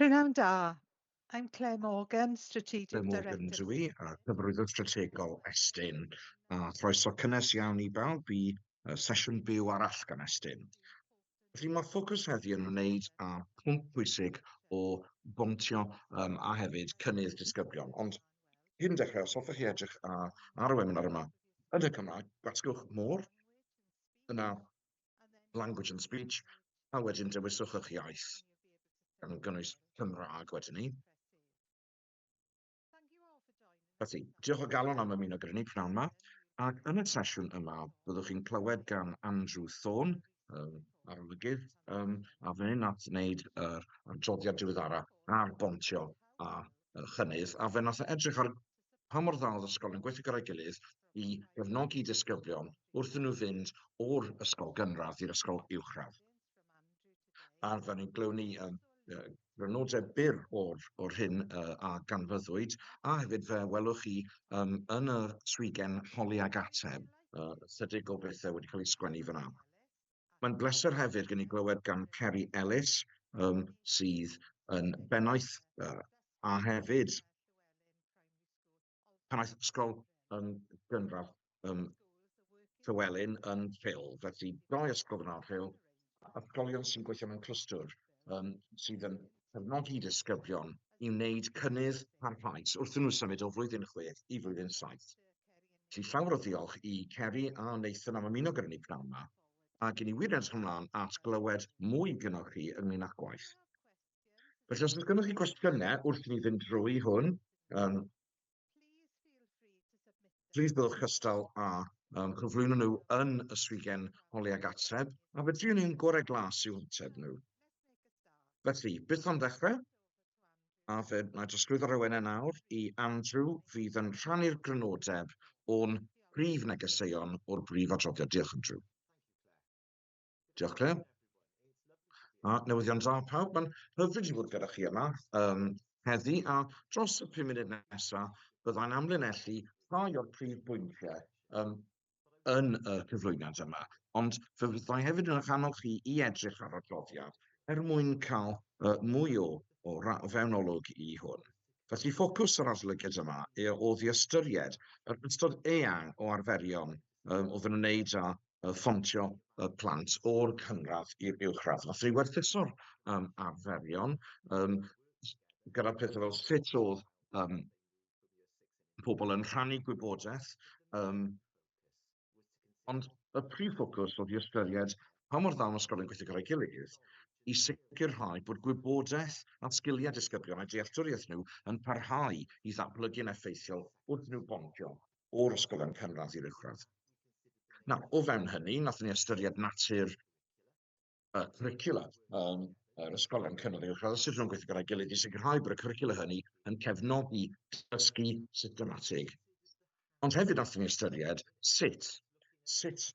Prynhawn da. I'm Claire Morgan, Strategic Claire Morgan Director. Dw i, a cyfarwyddwr strategol Estyn, a chroeso cynnes iawn i bawb i sesiwn byw arall gan Estyn. Felly mae ffocws heddi yn ymwneud â pwnc pwysig o bontio a hefyd cynnydd disgyblion. Ond cyn dechrau, os hoffech chi edrych ar y webinar yma yn y Cymraeg, gwasgwch More, yna Language and Speech, a wedyn dewiswch eich iaith, gan gynnwys Cymraeg wedyn ni. Felly, diolch o galon am ymuno gyda ni pnawn yma, ac yn y sesiwn yma byddwch chi'n clywed gan Andrew Thorne, arolygydd, a fe nath wneud yr adroddiad diweddara ar bontio a chynnydd, a fe nath e edrych ar pa mor dda oedd ysgolion gweithio gyda'i gilydd i gefnogi disgyblion wrth iddyn nhw fynd o'r ysgol gynradd i'r ysgol uwchradd. A fe ni glywn ni grynodeb byr o'r, or hyn a ganfyddwyd, a hefyd fe welwch chi yn y swigen holi ag ateb ychydig o bethau wedi cael eu sgwennu fyna. Mae'n bleser hefyd gen i glywed gan Kerry Ellis, sydd yn bennaeth a hefyd pennaeth ysgol gynradd Llywelyn yn Rhyl. Felly, dou ysgol fyna yn Rhyl, ysgolion sy'n gweithio mewn clwstwr, sydd yn cefnogi disgyblion i wneud cynnydd parhaus wrth iddyn nhw symud o flwyddyn 6 i flwyddyn 7. Felly, llawer o ddiolch i Kerry a Nathan am ymuno gyda ni pnawn yma, ac i ni wir edrych ymlaen at glywed mwy gynnwch chi ynglyn â'ch gwaith. Felly, os oes gennych chi gwestiynau wrth i ni fynd drwy hwn, plîs byddwch cystal â chyflwyno nhw yn y swigen holi ag ateb, a fe driwn ni'n gorau glas i'w hateb nhw. Felly, beth am ddechrau? A fe wna i drosglwyddo'r awenau nawr i Andrew, fydd yn rhannu'r grynodeb o'n prif negeseuon o'r brif adroddiad. Diolch, Andrew. Diolch, Claire. A newyddion da pawb, mae'n hyfryd i fod gyda chi yma heddi, a dros y 5 munud nesaf byddai'n amlinellu rhai o'r prif bwyntiau yn y cyflwyniad yma, ond fe fyddai hefyd yn eich annog chi i edrych ar adroddiad er mwyn cael mwy o, o fewnolwg i hwn. Felly ffocws yr adolygiad yma oedd i ystyried yr ystod eang o arferion oedd yn ymwneud â phontio y plant o'r cynradd i'r uwchradd. Nath ni werthuso'r arferion gyda pethau fel sut oedd pobl yn rhannu gwybodaeth, ond y prif ffocws oedd i ystyried pa mor dda mae ysgolion yn gweithio gyda'i gilydd i sicrhau bod gwybodaeth a sgiliau disgyblion a'u dealltwriaeth nhw yn parhau i ddatblygu'n effeithiol wrth nhw bontio o'r ysgolion cynradd i'r uwchradd. Nawr, o fewn hynny, nathon ni ystyried natur y cwricwla yr ysgolion cynradd ac uwchradd a sut nhw'n gweithio gyda'i gilydd i sicrhau bod y cwricwla hynny yn cefnogi dysgu systematig. Ond hefyd nathon ni ystyried sut, sut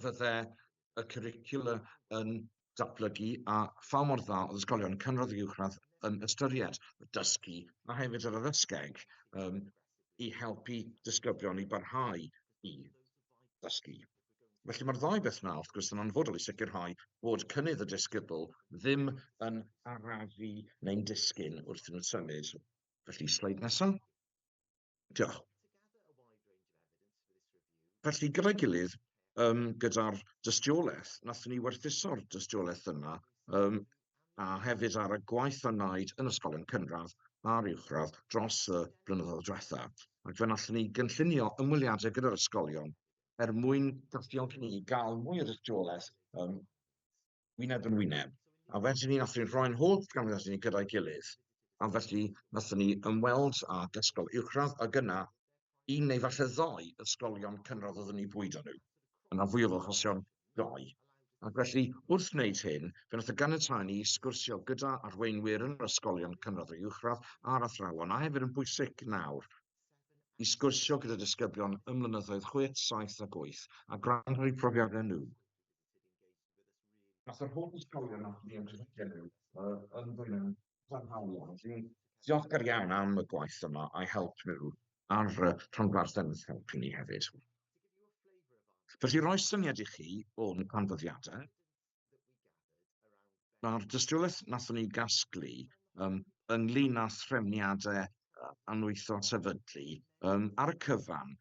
fydde y cwricwla yn datblygu a pha mor dda oedd ysgolion cynradd ac uwchradd yn ystyried y dysgu a hefyd yr addysgeg i helpu disgyblion i barhau i ddysgu. Felly mae'r ddau beth yna wrth gwrs yn hanfodol i sicrhau bod cynnydd y disgybl ddim yn arafu neu'n disgyn wrth iddyn nhw symud. Felly, sleid nesaf. Diolch. Felly, gyda'i gilydd, gyda'r dystiolaeth, nathon ni werthuso'r dystiolaeth yna, a hefyd ar y gwaith a wnaed yn ysgolion cynradd a'r uwchradd dros y blynyddoedd diwetha', ac fe wnaethon ni gynllunio ymweliadau gyda'r ysgolion er mwyn galluogi ni i gael mwy o dystiolaeth wyneb yn wyneb. A wedyn ni nathon ni rhoi'n holl ganlyniadau ni gyda'i gilydd, a felly nathon ni ymweld ag ysgol uwchradd ac yna un neu falle ddou ysgolion cynradd oeddwn ni bwydo nhw, yn rhan fwyaf o achosion dou. Ac felly wrth wneud hyn, fe nath y ganiatáu ni i sgwrsio gyda arweinwyr yn yr ysgolion cynradd ac uwchradd a'r athrawon, a hefyd yn bwysig nawr, i sgwrsio gyda disgyblion ym mlynyddoedd 6, 7 ac 8, a gwrando ar eu profiadau nhw. Nath yr holl ysgolion nath ni ymgysylltu â nhw yn fwy na cadarnhaol iawn. Felly diolchgar iawn am y gwaith yma a'i help nhw a'r rhanbarthau yn helpu ni hefyd. Felly rhoi syniad i chi o'n canfyddiadau. Mae'r dystiolaeth nathon ni gasglu ynglyn â threfniadau anwytho sefydlu, ar y cyfan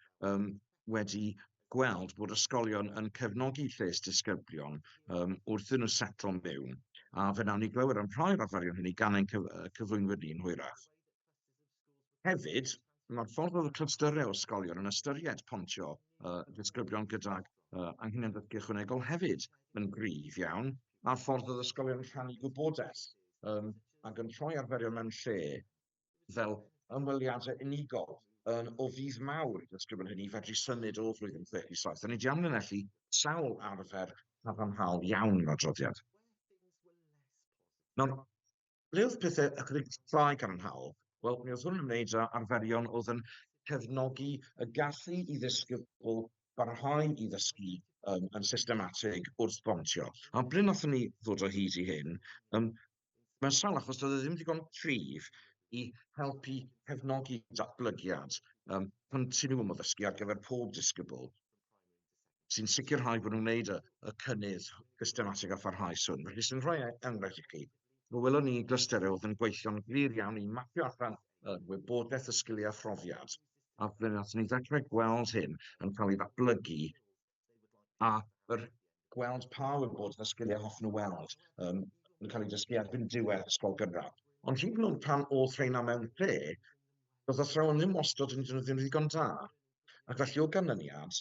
wedi gweld bod ysgolion yn cefnogi lles disgyblion wrth iddyn nhw setlo mewn, a fe wnawn ni glywed am rhai o'r arferion hynny gan ein cyflwynwyr ni'n hwyrach. Hefyd, mae'r ffordd oedd y clystyrau o ysgolion yn ystyried pontio disgyblion gydag anghenion dysgu ychwanegol hefyd yn gryf iawn, a'r ffordd oedd ysgolion yn rhannu gwybodaeth ac yn rhoi arferion mewn lle fel ymweliadau unigol yn o fudd mawr i ddisgyblion hynny i fedru symud o flwyddyn 6 i 7. A ni wedi amlinellu sawl arfer cadarnhaol iawn yn adroddiad. Nawr, ble oedd pethau ychydig llai cadarnhaol? Wel, mi oedd hwn yn ymwneud â arferion oedd yn cefnogi y gallu i ddisgybl barhau i ddysgu yn systematig wrth bontio. A ble wnaethon ni ddod o hyd i hyn? Mewn sawl achos, doedd e ddim digon cryf i helpu cefnogi datblygiad continwwm o ddysgu ar gyfer pob disgybl, sy'n sicrhau bod nhw'n gwneud y cynnydd systematig a pharhaus hwn. Felly, sy'n rhoi enghraifft i chi, fe welwn ni glysterau oedd yn gweithio'n glir iawn i mapio allan y wybodaeth, y sgiliau a phrofiad, a fe wnaethon ni ddechrau gweld hyn yn cael ei ddatblygu a yr gweld pa wybodaeth a sgiliau hoffen nhw weld yn cael ei dysgu erbyn diwedd ysgol gynradd. Ond hyd yn oed pan oedd rheina mewn lle, doedd athrawon ddim wastad yn defnyddio'n ddigon da. Ac felly o ganlyniad,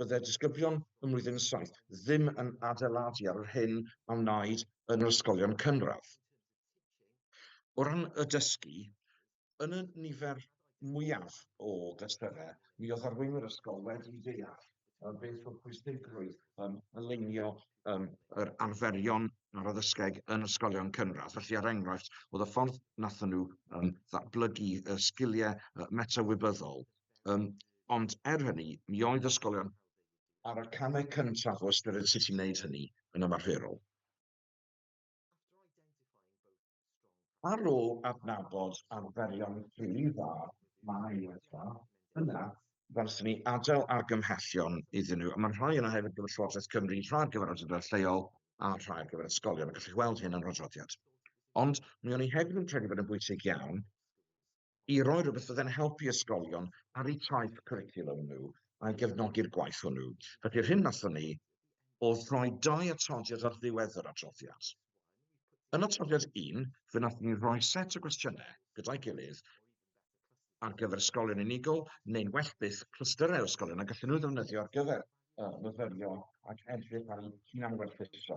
byddai disgyblion ym mlwyddyn 7 ddim yn adeiladu ar yr hyn a wnaed yn yr ysgolion cynradd. O ran y dysgu, yn y nifer mwyaf o glystyrau, mi oedd arweinwyr ysgol wedi deall beth oedd pwysigrwydd aleinio yr arferion a'r addysgeg yn ysgolion cynradd. Felly, er enghraifft, oedd y ffordd wnaethon nhw ddatblygu y sgiliau metawybyddol. Ond er hynny, mi oedd ysgolion ar y camau cyntaf o ystyried sut i wneud hynny yn ymarferol. Ar ôl adnabod arferion rili dda mae wella, yna fe wnaethon ni adael argymhellion iddyn nhw, a mae rhai yna hefyd gyfer Llywodraeth Cymru, rhai ar gyfer awdurdodau lleol a rhai ar gyfer ysgolion, a gallwch chi weld hyn yn yr adroddiad. Ond mi o'n i hefyd yn credu bod yn bwysig iawn i roi rhywbeth fydde'n helpu ysgolion ar eu taith cwricwlwm nhw a i gefnogi'r gwaith hwnnw. Felly'r hyn wnaethon ni oedd rhoi dau atodiad ar ddiwedd yr adroddiad. Yn atodiad 1, fe wnaethon ni roi set o gwestiynau gyda'i gilydd ar gyfer ysgolion unigol, neu'n well byth, clystyrau o ysgolion, a gallen nhw ddefnyddio ar gyfer myfyrio ac edrych ar eu hunanwerthuso,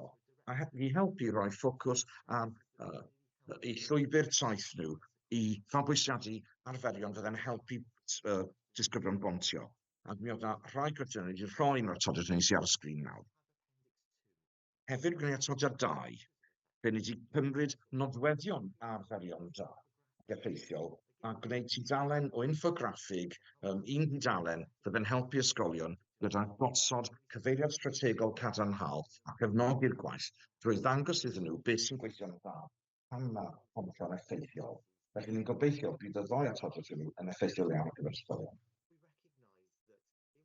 a i helpu roi ffocws ar eu llwybr taith nhw i fabwysiadu arferion fydde'n helpu disgyblion bontio. Ac mi oedd 'na rhai cwestiynau ni wedi rhoi yn yr atodiad hynny sydd ar y sgrin nawr. Hefyd, gwneud atodiad 2, lle ni wedi cymryd nodweddion arferion da ac effeithiol a gwneud tudalen o infograffig, un dudalen fydd yn helpu ysgolion gyda gosod cyfeiriad strategol cadarnhaol a chefnogi'r gwaith drwy ddangos iddyn nhw beth sy'n gweithio'n dda pam mae pontio'n effeithiol. Felly ni'n gobeithio bydd y ddou atodiad hwnnw yn effeithiol iawn ar gyfer ysgolion.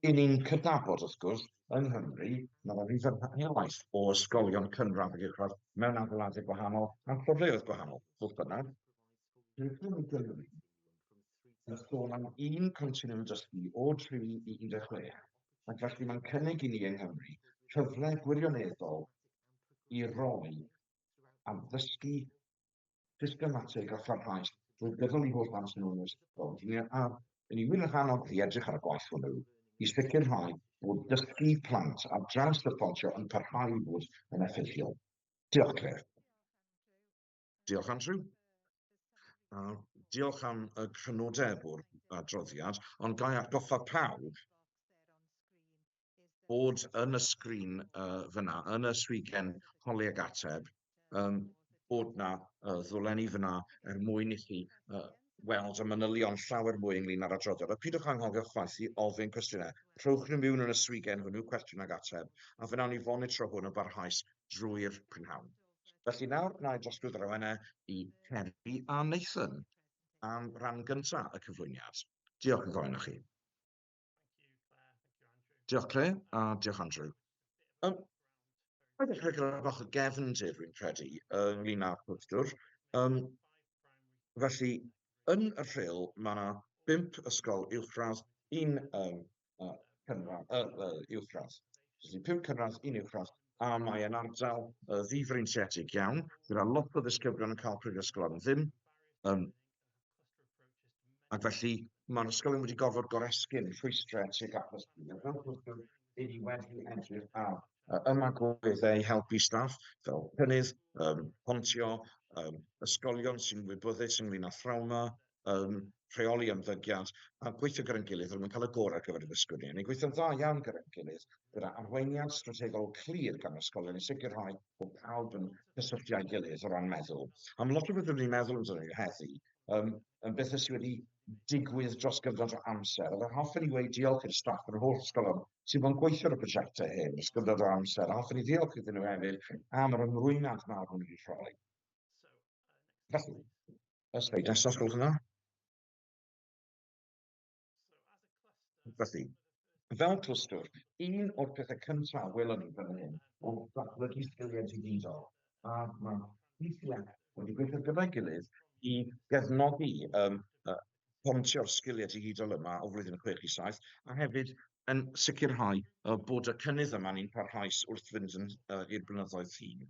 Y'n ni'n cydnabod, wrth gwrs, yng Nghymru, mae 'na nifer helaeth o ysgolion cynradd ac uwchradd mewn adeiladau gwahanol a safleoedd gwahanol. Fodd bynnag, rydym yn Gymru yn sôn am un continwwm dysgu o 3 i 16, ac felly mae'n cynnig i ni yng Nghymru cyfle gwirioneddol i roi addysgu systematig a pharhaus drwy gydol eu holl amser nhw yn yr ysgol. Felly, a ni wir yn annog i edrych ar y gwaith hwnnw i sicrhau bod dysgu plant ar draws y pontio yn parhau i fod yn effeithiol. Diolch, Claire. Diolch, Andrew. Diolch am y crynodeb o'r adroddiad, ond ga i atgoffa pawb bod yn y sgrin fyna, yn y swigen holi ag ateb, bod 'na ddolenni fyna er mwyn i chi weld y manylion llawer mwy ynglyn â'r adroddiad. A pidwch anghofio chwaith i ofyn cwestiynau. Rhowch nhw mewn yn y swigen hwnnw, cwestiwn ag ateb, a fe wnawn ni fonitro hwn yn barhaus drwy'r prynhawn. Felly nawr, wna i drosglwyddo'r awenau i Ceri a Nathan am ran gyntaf y cyflwyniad. Diolch yn fawr i chi. Diolch Claire, a diolch Andrew. Rhaid dechrau gyda bach o gefndir, fi'n credu, ynglyn â'r clwstwr. Felly, yn y Rhyl, mae yna 5 ysgol uwchradd, un cynradd, uwchradd. Felly, 5 cynradd, un uwchradd, a mae yn ardal ddifreintiedig iawn, gyda lot o ddisgyblion yn cael prifysgol am ddim. Ac felly, mae'r ysgolion wedi gorfod goresgyn rhwystrau tuag at ddysgu. Fel clwstwr, i ni wedi edrych ar ymagweddau i helpu staff, fel cynnydd, pontio, ysgolion sy'n wybyddus ynglyn â thrawma, rheoli ymddygiad, a gweithio gyda'n gilydd er mwyn cael y gorau ar gyfer y dysgwyr ni. Ni'n gweithio'n dda iawn gyda'n gilydd, gyda arweiniad strategol clir gan ysgolion i sicrhau bod pawb yn cysylltu â'i gilydd o ran meddwl. A mae lot o beth rydyn ni'n meddwl amdano heddi, yn bethau sydd wedi digwydd dros gyfnod o amser. A fe hoffwn i weud diolch i'r staff yn yr holl ysgolion sydd bod yn gweithio ar y prosiectau hyn dros gyfnod o amser. A hoffwn i ddiolch iddyn nhw hefyd am yr ymrwymiad mawr maen nhw wedi rhoi. Felly, y sleid nesaf, os gwelwch yn dda. Felly, fel clwstwr, un o'r pethau cyntaf welon ni fan hyn oedd datblygu sgiliau digidol, a mae PCF wedi gweithio gyda'i gilydd i gefnogi pontio'r sgiliau digidol yma o flwyddyn 6 i 7, a hefyd yn sicrhau bod y cynnydd yma'n un parhaus wrth fynd i'r blynyddoedd hŷn.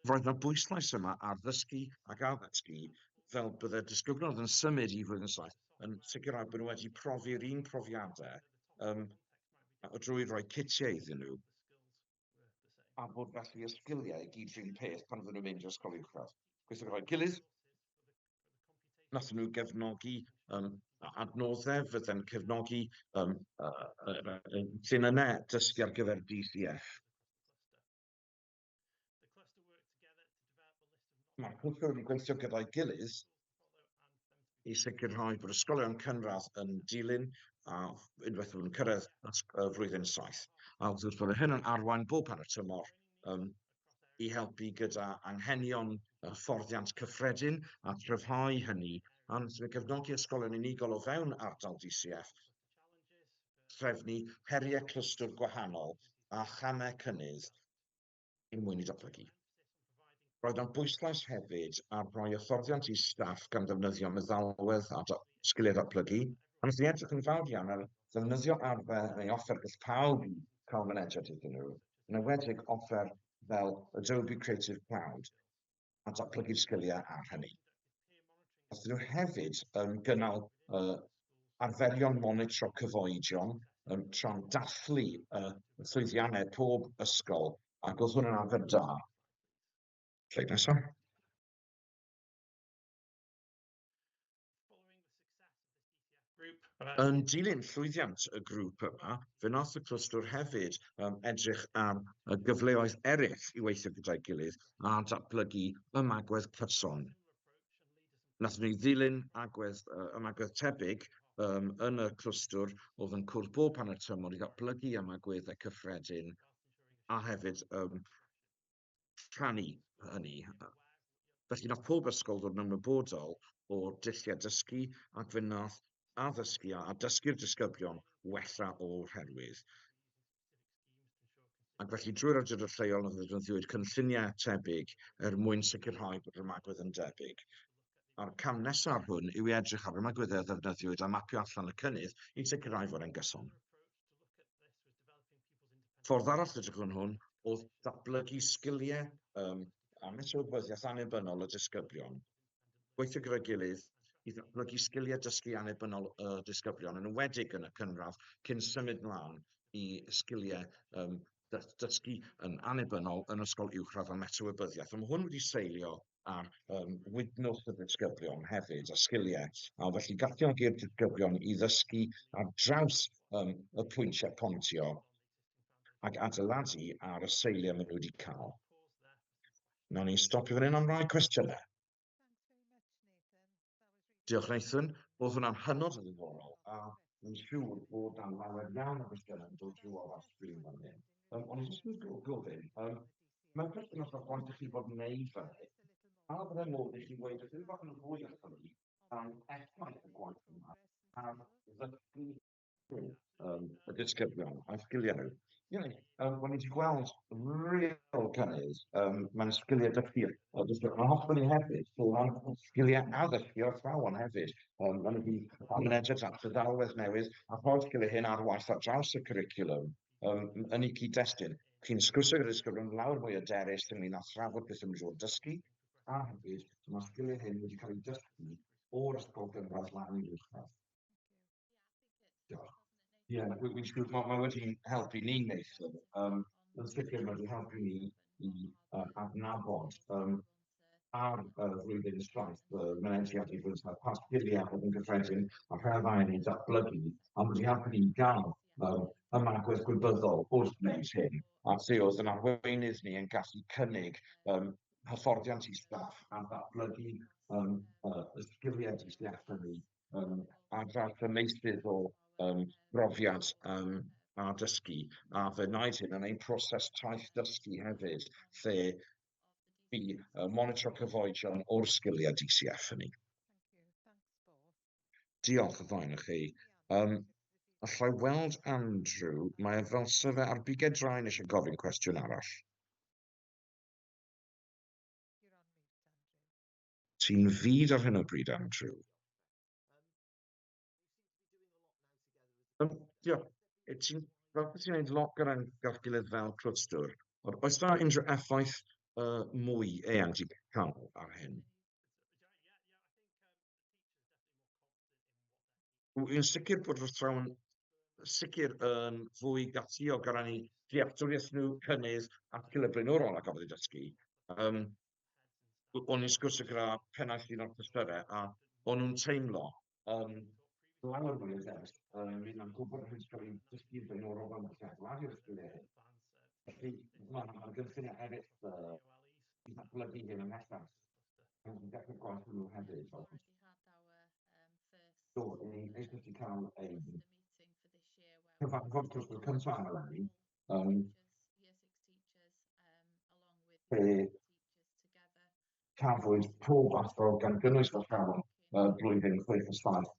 Roedd 'na bwyslais yma ar ddysgu ac addysgu fel bydde disgyblion oedd yn symud i flwyddyn 7 yn sicrhau bod nhw wedi profi'r un profiadau drwy roi citiau iddyn nhw, a bod felly y sgiliau i gyd rhywun peth pan fydden nhw'n mynd i'r ysgol uwchradd. Gweithio gyda'i gilydd, nathon nhw gefnogi adnoddau fydde'n cefnogi llinynnau dysgu ar gyfer DCF. Mae'r clwstwr wedi gweithio gyda'i gilydd i sicrhau bod ysgolion cynradd yn dilyn a unwaith nhw'n cyrraedd y flwyddyn 7. A wrth gwrs bod hyn yn arwain bob hanner tymor i helpu gyda anghenion hyfforddiant cyffredin a chryfhau hynny, a gefnogi ysgolion unigol o fewn ardal DCF, trefnu heriau clwstwr gwahanol a chamau cynnydd er mwyn i datblygu. Roedd yna bwyslais hefyd ar roi hyfforddiant i staff gan ddefnyddio meddalwedd a sgiliau datblygu, a wnaethon ni edrych yn fawr iawn ar ddefnyddio arfer neu offer gall pawb cael mynediad iddyn nhw, yn enwedig offer fel Adobe Creative Cloud, a datblygu'r sgiliau ar hynny. Wnaethon nhw hefyd gynnal arferion monitro cyfoedion tra'n dathlu llwyddiannau pob ysgol, ac oedd hwn yn arfer da. Sleid nesaf. Yn dilyn llwyddiant y grŵp yma, fe wnaeth y clwstwr hefyd edrych ar y gyfleoedd eraill i weithio gyda'i gilydd a datblygu ymagwedd cyson. Wnaethon ni ddilyn agwedd, ymagwedd tebyg yn y clwstwr oedd yn cwrdd bob hanner tymor i ddatblygu ymagweddau cyffredin a hefyd rhannu hynny. Felly nath pob ysgol ddod yn ymwybodol o'r dulliau dysgu ac fe nath addysgu a dysgu'r disgyblion wella o'r herwydd. Ac felly drwy'r awdurdod lleol nath ddefnyddiwyd cynlluniau tebyg er mwyn sicrhau bod yr ymagwedd yn debyg. A'r cam nesaf hwn yw i edrych ar ymagweddau a ddefnyddiwyd a mapio allan y cynnydd i sicrhau fod e'n gyson. Ffordd arall edrych yn hwn oedd datblygu sgiliau a metawybodaeth annibynnol y disgyblion. Gweithio gyda'i gilydd i ddatblygu sgiliau dysgu annibynnol y disgyblion, yn enwedig yn y cynradd, cyn symud mlaen i sgiliau dysgu yn annibynnol yn ysgol uwchradd a metawybyddiaeth. A mae hwn wedi seilio ar wydnwch y disgyblion hefyd a sgiliau, a felly galluogi'r disgyblion i ddysgu ar draws y pwyntiau pontio ac adeiladu ar y seiliau maen nhw wedi cael. Nawn ni stopio fan hyn am rai cwestiynau. Diolch Nathan, oedd hwnna'n hynod o ddiddorol a fi'n siŵr bod 'na lawer iawn o gwestiynau yn dod drwodd ar sgrin fan hyn. O'n i jyst yn gofyn, mewn perthynas â'r gwaith ych chi bod yn wneud fan hyn, a fydde modd i chi weud ychydig bach yn fwy wrthon ni am effaith y gwaith yma ar ddysgu y disgyblion a sgiliau nhw? Ie, wel, ni wedi gweld real cynnydd mewn sgiliau dysgu. Mae'n hoffwn i hefyd sôn am sgiliau addysgu athrawon hefyd. Maen nhw wedi cael mynediad at feddalwedd newydd a rhoi'r sgiliau hyn ar waith ar draws y cwricwlwm yn eu cyd-destun. Chi'n sgwrsio gyda disgyblion lawer mwy hyderus ynglyn â thrafod beth maen nhw wedi bod yn dysgu, a hefyd mae'r sgiliau hyn wedi cael eu dysgu o'r ysgol gynradd lan i'r uwchradd. Diolch. Ie, wi'n siŵr, mae wedi helpu ni neithiwr. Yn sicr mae wedi helpu ni i adnabod ar y flwyddyn 7 mynediad i fwyta, pa sgiliau oedd yn gyffredin a rhai ddau ni'n datblygu, a mae wedi helpu ni gael ymagwedd gwybyddol wrth wneud hyn, a lle oedd yn arweinydd ni yn gallu cynnig hyfforddiant i staff a ddatblygu y sgiliau DCF hynny ar draws y meysydd o brofiad a dysgu, a fe wnaed hyn yn ein proses taith dysgu hefyd, lle bu monitro cyfoedion o'r sgiliau DCF hynny. Diolch y ddau chi. Allai weld Andrew, mae e fel se fe ar bigau draen eisiau gofyn cwestiwn arall. Ti'n fud ar hyn o bryd, Andrew? Diolch. Ti'n, fel bod ti'n gwneud lot gyda'n gilydd fel clwstwr, ond oes 'na unrhyw effaith mwy eang ti cael ar hyn? Wy'n sicr bod yr athrawon sicr yn fwy galluog o ran eu dealltwriaeth nhw, cynnydd a sgiliau blaenorol a gafodd eu dysgu. O'n i'n sgwrsio gyda pennaeth un o'r clystyrau a o'n nhw'n teimlo lawer mwy hyderus ynglyn â gwybod beth sy'n cael ei dysgu'n blaenorol fel mae'n adeiladu ar y sgiliau hyn. Felly mae yna gynlluniau eraill i ddatblygu hyn ymhellach. Mae'n dechrau gwaith nhw hefyd. Fel do, ni eisoes wedi cael ein cyfarfod clwstwr cyntaf eleni, lle cafwyd pob athro, gan gynnwys athrawon blwyddyn 6 a 7,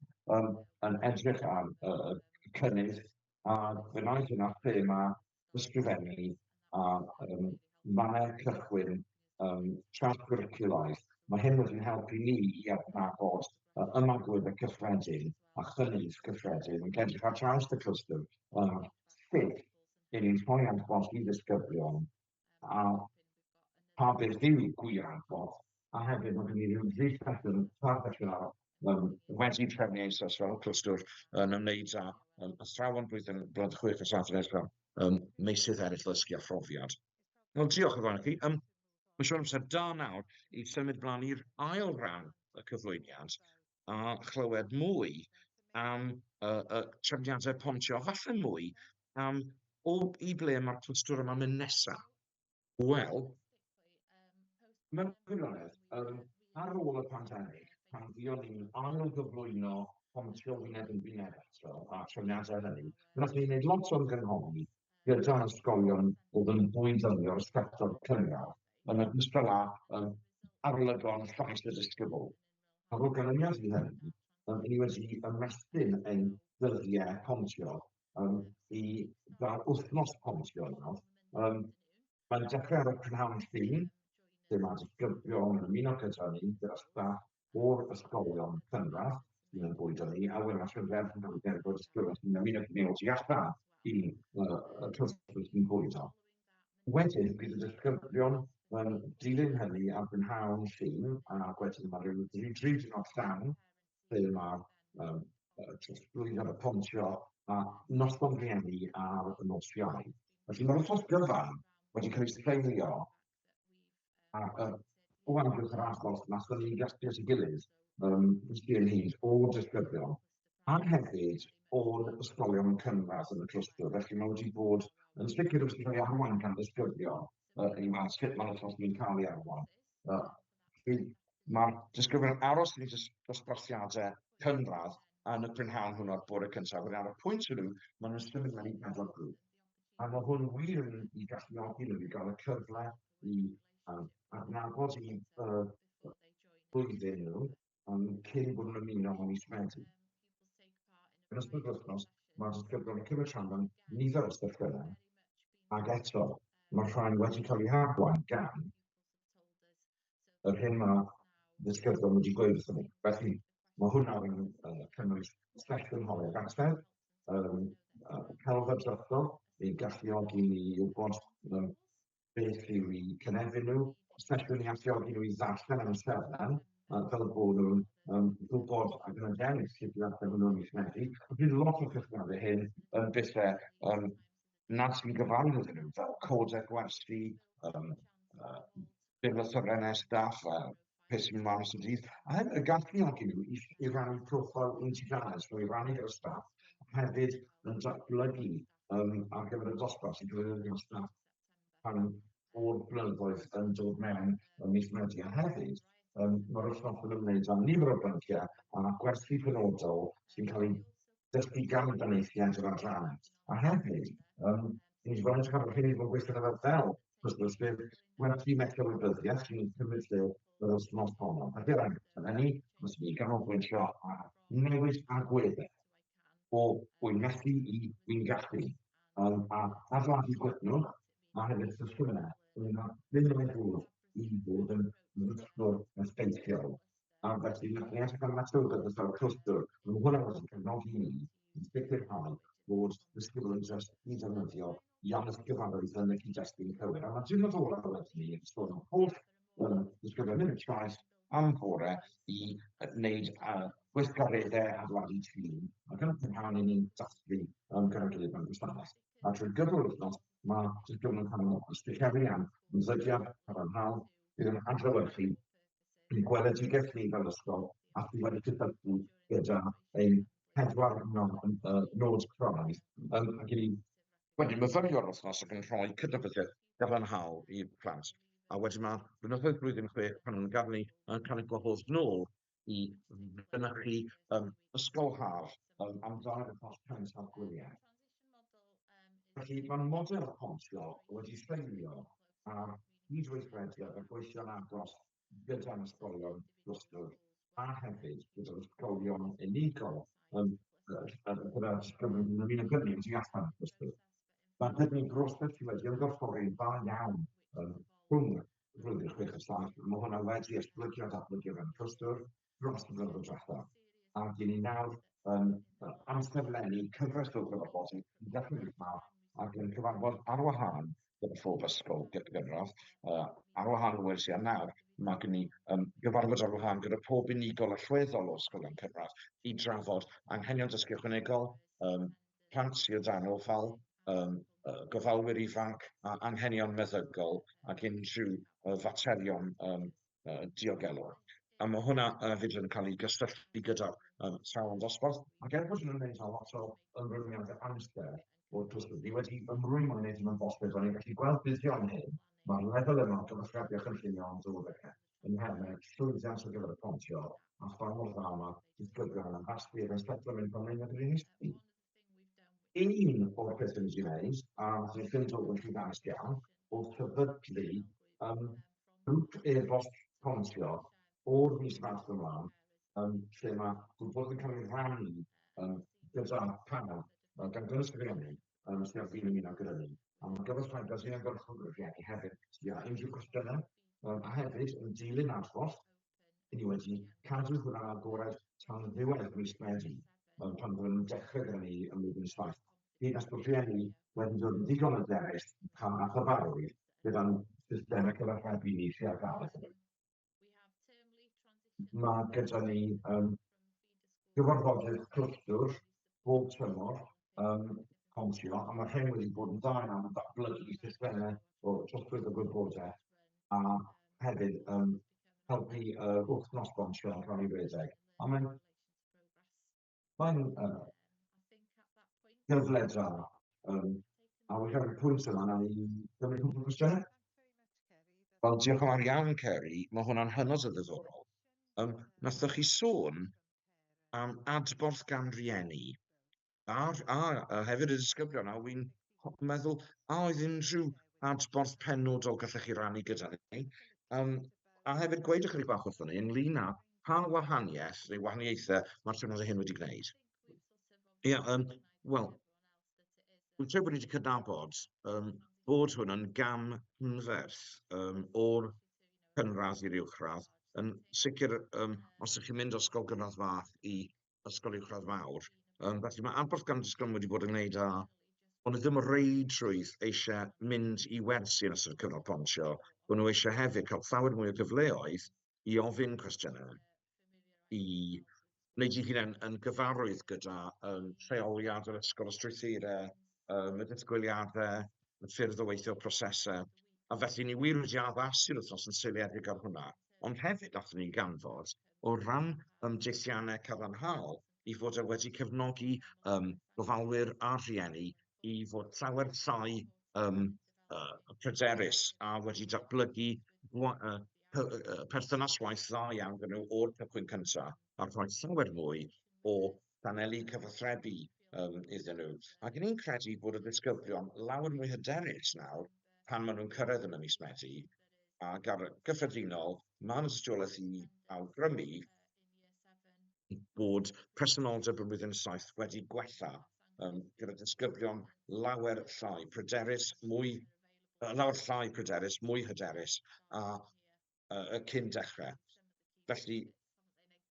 yn edrych ar y cynnydd, a fe wnaeth hynna thema ysgrifennu a mannau cychwyn trawsgwricwlaidd. Mae hyn wedi'n helpu ni i adnabod ymagweddau cyffredin a chynnydd cyffredin yn edrych ar draws y clwstwr, sut i ni'n rhoi adborth i ddisgyblion a pa beth yw gwir adborth, a hefyd mae gen i ryw dri sesiwn, tair sesiwn arall wedi trefnu eisoes fel clwstwr yn ymwneud â athrawon blwyddyn 6 a 7 yn edrych ar meysydd eraill o ddysgu a phrofiad. Wel, diolch yn fawr i chi. Mae'n siŵr amser da nawr i symud mlaen i'r ail ran y cyflwyniad a chlywed mwy am y trefniadau pontio, a falle mwy am o i ble mae'r clwstwr yma'n mynd nesaf. Wel, mewn gwirionedd, ar ôl y pandemig, pan fuon ni'n ail-gyflwyno pontio wyneb yn wyneb eto, a trefniadau hynny, wnaethon ni wneud lot o ymgynghori gyda ysgolion oedd yn fwy ddynio'r sector cynradd, yn ogystal â arolygon llais y disgybl. Ac o ganlyniad i hynny, ni wedi ymestyn ein dyddiau pontio i gael wythnos pontio nawr. Mae'n dechrau ar y prynhawn Llun, lle mae disgyblion yn ymuno gyda ni, gyda staff o'r ysgolion cynradd sydd yn bwydo ni, a wedyn mae llyfr yn cael ei derbyn disgyblion sy'n ymuno gyda ni o tu allan i y clwstwr sy'n bwydo. Wedyn bydd y disgyblion yn dilyn hynny ar brynhawn Llun, a wedyn mae rhyw dri diwrnod llawn lle mae'r trosglwyddo y pontio a noson rhieni ar y nos Iau. Felly mae'r wythnos gyfan wedi cael ei seilio ar o amgylch yr adborth nathon ni gasglu at ei gilydd dysgu ynghyd o'r disgyblion a hefyd o'r ysgolion cynradd yn y clwstwr. Felly mae wedi bod yn sicr wedi cael ei arwain gan ddisgyblion i weld sut mae'r wythnos ni'n cael ei arwain. Mae'r disgyblion yn aros yn eu dosbarthiadau cynradd yn y prynhawn hwnnw o'r bore cyntaf. Wedyn ar y pwynt hwnnw, maen nhw'n symud mewn i bedwar grŵp. A mae hwn wir yn i galluogi nhw i gael y cyfle i adnabod i blwyddyn nhw cyn bod nhw'n ymuno â mis Medi. Yn ystod yr wythnos, mae'r disgyblion yn cymryd rhan mewn nifer o sesiynau. Ac eto, mae rhai wedi cael eu harwain gan yr hyn mae ddisgyblion wedi gweud wrthyn ni. Felly, mae hwnna yn cynnwys sesiwn holi ag ateb, celf edrychol, i galluogi ni i wybod beth yw eu cynefin nhw, sesiwn i alluogi nhw i ddarllen amserlen, fel bod nhw'n gwybod ac yn hyderus sut i ddarllen hwnnw ym mis Medi. A bydd lot o'r cysylltiadau hyn yn bethau nad sy'n gyfarwydd iddyn nhw, fel codau gwersi, byrlythyrennau staff, a beth sy'n mynd mlaen ystod y dydd. A hefyd y galluogi nhw i rannu proffil un tudalen, so i rannu gyda staff, a hefyd yn datblygu ar gyfer y dosbarth sy'n cyflwyno staff pan o'r blynyddoedd yn dod mewn ym mis Medi. A hefyd, mae'r wythnos yn ymwneud â nifer o bynciau a gwersi penodol sy'n cael eu dysgu gan benaethiaid yr adrannau. A hefyd, ni wedi bod yn edrych ar yr hyn i fod yn gweithio fel fel cwsmer, sef gwersi meta-wybyddiaeth sy'n cymryd lle yr wythnos honno. Felly, ar enghraifft, hynny, os ni ganolbwyntio ar newid agweddau o wy'n methu i wy'n gallu, a adeiladu gwytnwch, a hefyd systemau ynglyn â beth mae'n fod i fod yn ddysgwr effeithiol. A felly, nath ni edrych ar meta-wybyddus fel clwstwr, mae hwnna wedi cefnogi ni i sicrhau bod disgyblion yn jyst i ddefnyddio iaith gyfarwydd yn y cyd-destun cywir. A mae'r diwrnod olaf wedyn ni yn sôn am holl disgyblion mynd i'r traeth am fore i wneud gweithgareddau adeiladu tîm, ac yn y prynhawn i ni'n dathlu gyda'n gilydd mewn gwasanaeth. A trwy gydol yr wythnos, mae disgyblion yn cael y sticeri am ymddygiad cadarnhaol bydd yn adlewyrchu ein gweledigaeth ni fel ysgol a sydd wedi cysylltu gyda ein pedwar nod craidd. Ac i ni wedi myfyrio ar wythnos ac yn rhoi cydnabyddiaeth gadarnhaol i'r plant. A wedyn mae blynyddoedd blwyddyn 6 pan nhw'n gadael ni yn cael eu gwahodd nôl i fynychu ysgol haf am dair wythnos cyntaf gwyliau. Felly mae'r model pontio wedi seilio ar gydweithrediad a gweithio'n agos gyda'n ysgolion clwstwr a hefyd gyda'r ysgolion unigol gyda'r ysgolion yn ymuno gyda ni tu allan i'r clwstwr. Mae gyda ni broses sydd wedi ymgorffori'n dda iawn rhwng y flwyddyn 6 a 7. Mae hwnna wedi esblygu a datblygu o fewn y clwstwr dros y blynyddoedd diwethaf. A dyn ni nawr yn amserlennu cyfres o gyfarfodydd yn dechrau mis Mawrth ac yn cyfarfod ar wahân gyda phob ysgol gynradd. Ar wahân o wersi a nawr, mae gen i gyfarfod ar wahân gyda pob unigol allweddol o ysgolion cynradd i drafod anghenion dysgu ychwanegol, plant sydd o dan ofal, gofalwyr ifanc, a anghenion meddygol ac unrhyw faterion diogelwch. A mae hwnna hefyd yn cael ei gysylltu gyda'r sawl dosbarth, ac er bod nhw'n gwneud â lot o ymrwymiadau amser o'r clwstwr, ni wedi ymrwymo i wneud hyn yn bosib, ond ni'n gallu gweld buddion hyn. Mae'r lefel yma o gyfathrebu a chynllunio yn dod ag yn nhermau llwyddiant ar gyfer y pontio, a pha mor dda mae disgyblion yn addasu ac yn setlo mewn ffordd neu yn unig. Un o'r pethau ni wedi gwneud, a nath ni ffindo yn llwyddiannus iawn, oedd sefydlu grŵp e-bost pontio o'r mis Mawrth ymlaen, lle mae gwybodaeth yn cael ei rannu gyda pawb, gan gynnwys y rhieni, sydd ar fin ymuno gyda ni. A mae gyfathrebiad sy'n ymgyrchol gyda rhieni hefyd, sydd â unrhyw cwestiynau, a hefyd yn dilyn adborth, ni wedi cadw hwnna'n agored tan ddiwedd mis Medi, pan fyddwn nhw'n dechrau gyda ni ym mlwyddyn 7. Hyd nes bod rhieni wedi dod yn ddigon hyderus a chyfarwydd gyda'n systemau cyfathrebu ni sydd ar gael iddyn nhw. Mae gyda ni gyfarfodydd clwstwr bob tymor pontio, a mae rhain wedi bod yn dda iawn yn datblygu systemau o trosglwyddo gwybodaeth a hefyd helpu wythnos bontio yn cael ei redeg. A mae'n gyfle da. A wy'n cael y pwynt yma, na i gymryd cwpl o gwestiynau. Wel, diolch yn fawr iawn, Ceri. Mae hwnna'n hynod o ddiddorol. Nathoch chi sôn am adborth gan rieni a hefyd y disgyblion, a wy'n meddwl, a oedd unrhyw adborth penodol gallech chi rannu gyda ni? A hefyd gweud ychydig bach wrthon ni ynglyn â pa wahaniaeth neu wahaniaethau mae'r trefniadau hyn wedi gwneud. Ie, wel, dwi'n credu bod ni wedi cydnabod bod hwn yn gam anferth o'r cynradd i'r uwchradd. Yn sicr, os ydych chi'n mynd o ysgol gynradd fach i ysgol uwchradd fawr. Felly mae adborth gan disgyblion wedi bod yn gwneud â bod nhw ddim o reidrwydd eisiau mynd i wersi yn ystod y cyfnod pontio, bod nhw eisiau hefyd cael llawer mwy o gyfleoedd i ofyn cwestiynau, i wneud eu hunain yn gyfarwydd gyda rheoliad yr ysgol, y strwythurau, y disgwyliadau, y ffyrdd o weithio, prosesau. A felly ni wir wedi addasu'r wythnos yn seiliedig ar hwnna. Ond hefyd nathon ni ganfod, o ran deilliannau cadarnhaol, i fod e wedi cefnogi gofalwyr a rhieni i fod llawer llai pryderus a wedi datblygu perthynas waith dda iawn gyda nhw o'r cychwyn cyntaf a rhoi llawer mwy o sianeli cyfathrebu iddyn nhw. Ac ni'n credu bod y disgyblion lawer mwy hyderus nawr pan maen nhw'n cyrraedd yn y mis Medi, ac ar gyffredinol, mae yna dystiolaeth i awgrymu bod presenoldeb yn blwyddyn 7 wedi gwella, gyda disgyblion lawer llai pryderus, mwy, lawer llai pryderus, mwy hyderus a cyn dechrau. Felly,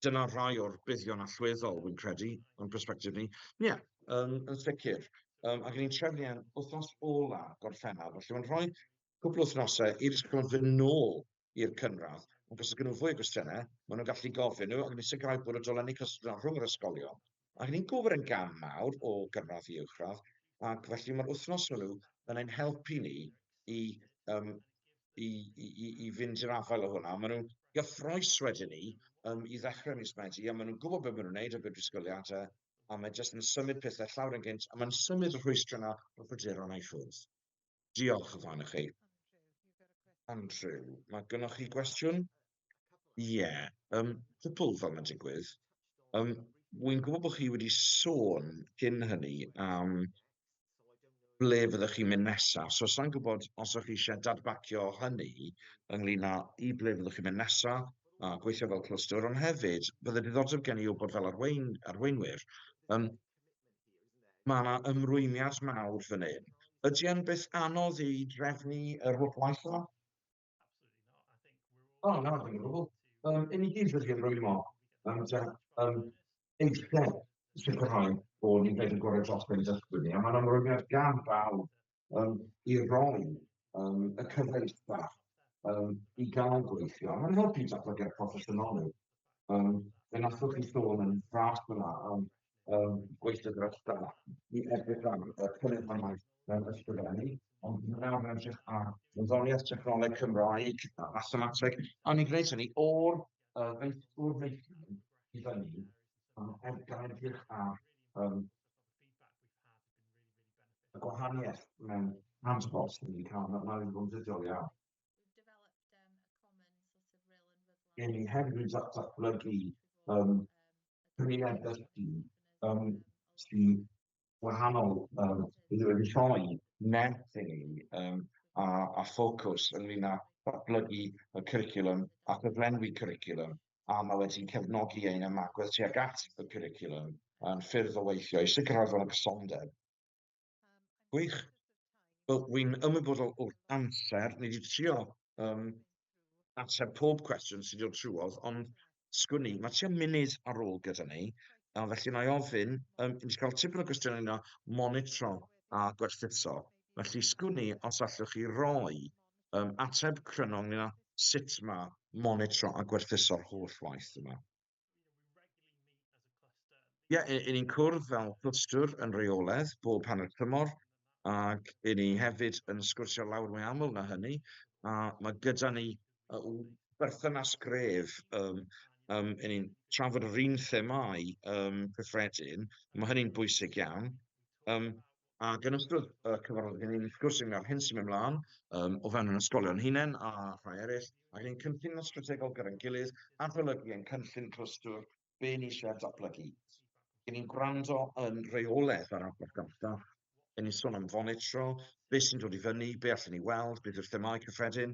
dyna rhai o'r buddion allweddol, wy'n credu, o'n perspectif ni. Ie, yeah, yn sicr. Ac ni'n trefnu yn wythnos ola Gorffennaf, felly mae'n rhoi cwpl o wythnosau i'r ysgolion fynd nôl i'r cynradd, ond os ydyn nhw fwy o gwestiynau, maen nhw'n gallu gofyn nhw, ac ni'n sicrhau bod y dolenni cyswllt yna rhwng yr ysgolion. Ac ni'n gwybod yn gam mawr o gynradd i uwchradd, ac felly mae'r wythnos hwnnw yn ein helpu ni i fynd i'r afael o hwnna. Maen nhw'n gyffrous wedyn ni i ddechrau mis Medi, a maen nhw'n gwybod beth maen nhw'n gwneud a beth disgwyliadau, a mae jyst yn symud pethau llawer yn gynt, a mae'n symud y rhwystrau yna o bryderon i ffwrdd. Diolch yn fawr i chi. Andrew, mae gennych chi gwestiwn? Ie, yeah, cwpl fel mae'n digwydd. Wy'n gwybod bod chi wedi sôn cyn hynny am ble fyddwch chi'n mynd nesaf. So, sa'n gwybod os ydych chi eisiau dadbacio hynny ynglyn â i ble fyddwch chi'n mynd nesaf a gweithio fel clwstwr, ond hefyd, bydde diddordeb gen i wybod fel arweinwyr, mae yna ymrwymiad mawr fan hyn. Ydy e'n beth anodd i drefnu yr holl waith yma? O, na, ddim yn gwbl. I ni gyd wedi ymrwymo eisiau sicrhau bod ni'n gwneud y gorau dros ein dysgwyr ni, a mae'n ymrwymiad gan bawb i roi y cyfle i staff i gael gweithio. Mae'n helpu datblygiad proffesiynol nhw. Fe nathoch chi sôn yn fras fyna am gweithio gyda staff i edrych ar y cynnydd mewn maes mewn ysgrifennu, ond nawr yn edrych ar wyddoniaeth, technoleg, Cymraeg, a mathemateg, a ni'n gwneud hynny o'r o'r meithrin i fyny, gan edrych ar y gwahaniaeth mewn adborth sydd wedi cael, mae'n bod yn fuddiol iawn. Ni hefyd wedi datblygu cymuned ddysgu sy'n wahanol, bydd wedi rhoi nerth i ni a ffocws ynglyn â datblygu y cwricwlwm a chyflenwi cwricwlwm, a mae wedi cefnogi ein ymagwedd tuag at y cwricwlwm a'n ffyrdd o weithio i sicrhau fod yna gysondeb. Gwych. Wel, wy'n ymwybodol o'r amser. Ni wedi trio ateb pob cwestiwn sydd wedi dod trwodd, ond sgwn i, mae tua munud ar ôl gyda ni, a felly na i ofyn, ni wedi cael tipyn o gwestiynau yna, monitro a gwerthuso. Felly sgwn i os allwch chi roi ateb cryno ynglyn â sut mae monitro a gwerthuso'r holl waith yma. Ie, yeah, i ni'n cwrdd fel clwstwr yn rheolaidd bob hanner tymor, ac i ni hefyd yn sgwrsio lawer mwy aml na hynny, a mae gyda ni berthynas gref, i ni'n trafod yr un themâu cyffredin, mae hynny'n bwysig iawn. Ac yn ystod y cyfarfod, gen ni'n sgwrsio ynglyn â'r hyn sy'n mynd mlaen o fewn yn ysgolion hunain a rhai eraill, ac ni'n cynllunio strategol gyda'n gilydd, adolygu ein cynllun clwstwr, be ni eisiau datblygu. Gen ni'n gwrando yn rheolaidd ar adborth gan staff, gen ni'n sôn am fonitro, be sy'n dod i fyny, be allan ni weld, beth yw'r themâu cyffredin,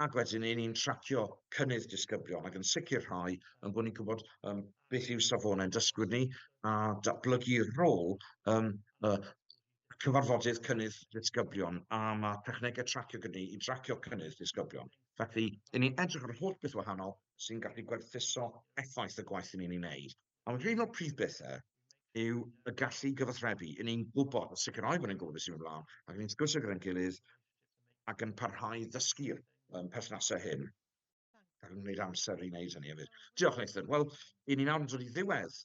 ac wedyn ni'n tracio cynnydd disgyblion ac yn sicrhau yn bod ni'n gwybod beth yw safonau'n dysgwyr ni a datblygu rôl Cyfarfodydd cynnydd disgyblion, a mae technegau tracio gyda ni i dracio cynnydd disgyblion. Felly, i ni'n edrych ar holl beth wahanol sy'n gallu gwerthuso effaith y gwaith i ni'n ei wneud. A un o'r prif bethau yw y gallu gyfathrebu. I ni'n gwybod, a sicrhau bod ni'n gwybod beth sy'n mynd ymlaen, ac ni'n sgwrsio gyda'n gilydd ac yn parhau i ddysgu'r perthnasau hyn ac yn gwneud amser i wneud hynny hefyd. Diolch, Nathan. Wel, i ni nawr yn dod i ddiwedd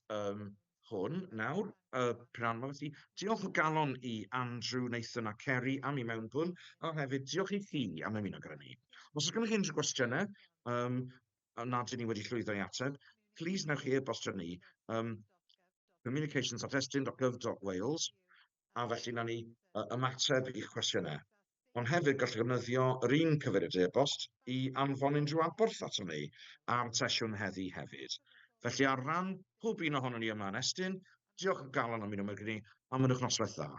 hwn nawr, y prynhawn yma. Felly, diolch o galon i Andrew, Nathan a Kerry am eu mewnbwn, a hefyd diolch i chi am ymuno gyda ni. Os oes gennych chi unrhyw gwestiynau nad ydyn ni wedi llwyddo i ateb, please newch chi e-bostio ni communications@estyn.gov.wales, a felly nawn ni ymateb i'ch cwestiynau. Ond hefyd gallwch ddefnyddio yr un cyfeiriad e-bost i anfon unrhyw adborth aton ni ar sesiwn heddi hefyd. Felly ar ran pob un ohonon ni yma yn Estyn, diolch o galon am ymuno gyda ni, a mynnwch noswaith dda.